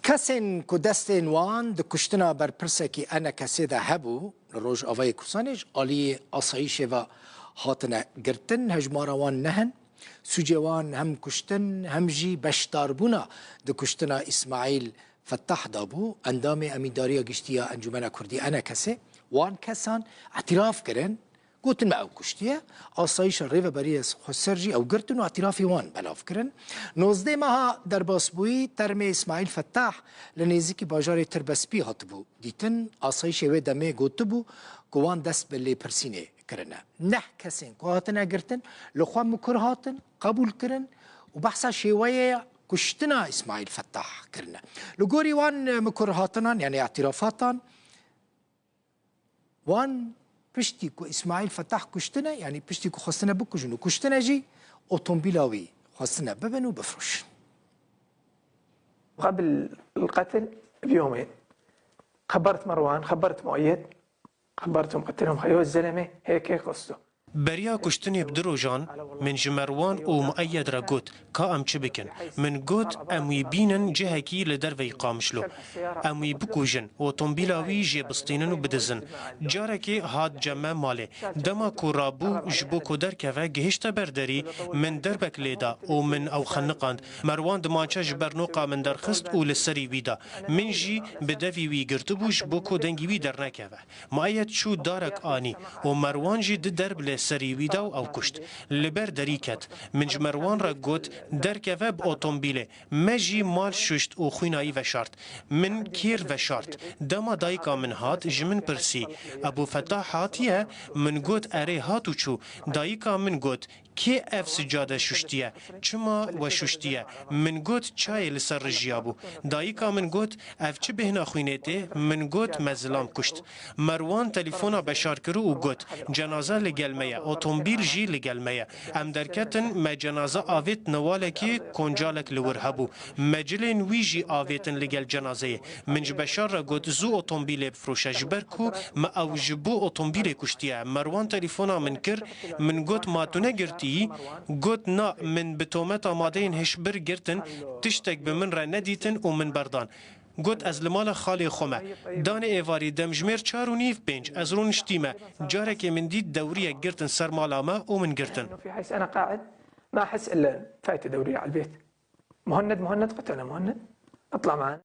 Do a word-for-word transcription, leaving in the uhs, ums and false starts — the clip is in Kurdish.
Kesên ku destên wan di kuştina berpirsekî ENKSê de hebû, li Rojavayê Kurdistanê ji aliyê asayîşê ve hatine girtin, hejmara wan nehn. Sûcê wan hem kuştin, hem jî beşdarbûna di kuştina Îsmaîl Fettah de bû. Endamê Emîndariya Giştî ya Encûmena Kurdî ENKSê wan kesan îtiraf kirin. Gotin, me ew kuştiye. Asayîşa Rêveberiya Xweser jî ew girtin û îtirafê wan belav kirin. Nozdeh meha derbasbûyî termê Îsmaîl Fettah li nêzîkî bajarê Tirbespî hatibû dîtin. Asayîşê wê demê gotibû ku wan dest bi lêpirsînê kirine. Neh kesên ku hatine girtin, li xwe mikur hatin, qebûl kirin û behsa şêweya kuştina Îsmaîl Fettah kirine. Li gorî wan mikur hatinan, yanî îtirafatan, wan piştî ku Îsmaîl Fetah kuştine, yanî piştî ku xwestine bikujin û kuştine jî, otomobîla wî xwestine bibin û bifroşin. قبل القتل بيومين خبرت مروان، خبرت مؤيد، خبرتهم، قلت لهم: "خيو الزلمة هيك هيك قصته." Beriya kuştinê bi du rojan min ji Merwan û Mueyed re got, ka em çi bikin? Min got, em wî bînin cihekî li derveyî Qamişlo. Em wî bikujin, otomobîla wî jê bistînin û bidizin. Carekê hat cem me malê. Dema ku rabû ji bo ku derkeve, gihişte ber derî, min derbek lê da û min ew xeniqand. Merwan dimançe ji ber noqa min derxist û li serî wî da. Min jî bi devî wî girtibû ji bo ku dengî wî dernekeve. Mueyed çû darek anî û Merwan jî di derb li serî wî da û ew kuşt. Li ber derî ket. Min ji Merwan re got, derkeve bi otomobîlê. Me jî mal şuşt û xwîna wî veşart. Min kêr veşart. Dema dayika min hat, ji min pirsî, Ebû Fetah hatiye? Min got, erê, hat û çû. Dayika min got, kê ev sicade şuştiye? Çima we şuştiye? Min got, çayê li ser rijiyabû. Dayika min got, ev çi bêhna xwînê tê? Min got, me zilam kuşt. Merwan telefona Beşar kir û got, cenaze li gel me ye, otomobîl jî li gel me ye. Em derketin, me cenaze avêt newalekê, koncalek li wir hebû. Me cilên wî jî avêtin li gel cenazeyê. Min ji Beşar re got, zû otomobîlê bifroşe, ji ber ku me ew ji bo otomobîlê kuştiye. Merwan telefona min kir, min got, ma tu negirtiyî? Got, na, min bi tometa madeyên hişbir girtin, tiştek bi min re nedîtin û min berdan. Got, ez li mala xalê xwe me. Danê êvarî demjimêr çar û nîv, pênc, ez rûniştîme. Carekê min dît dewriyek girtin ser mala me û min girtin. في حيث أنا قاعد، ما أحس إلا فايتة دورية على البيت. مهند، مهند، قلت له: "مهند، اطلع معنا."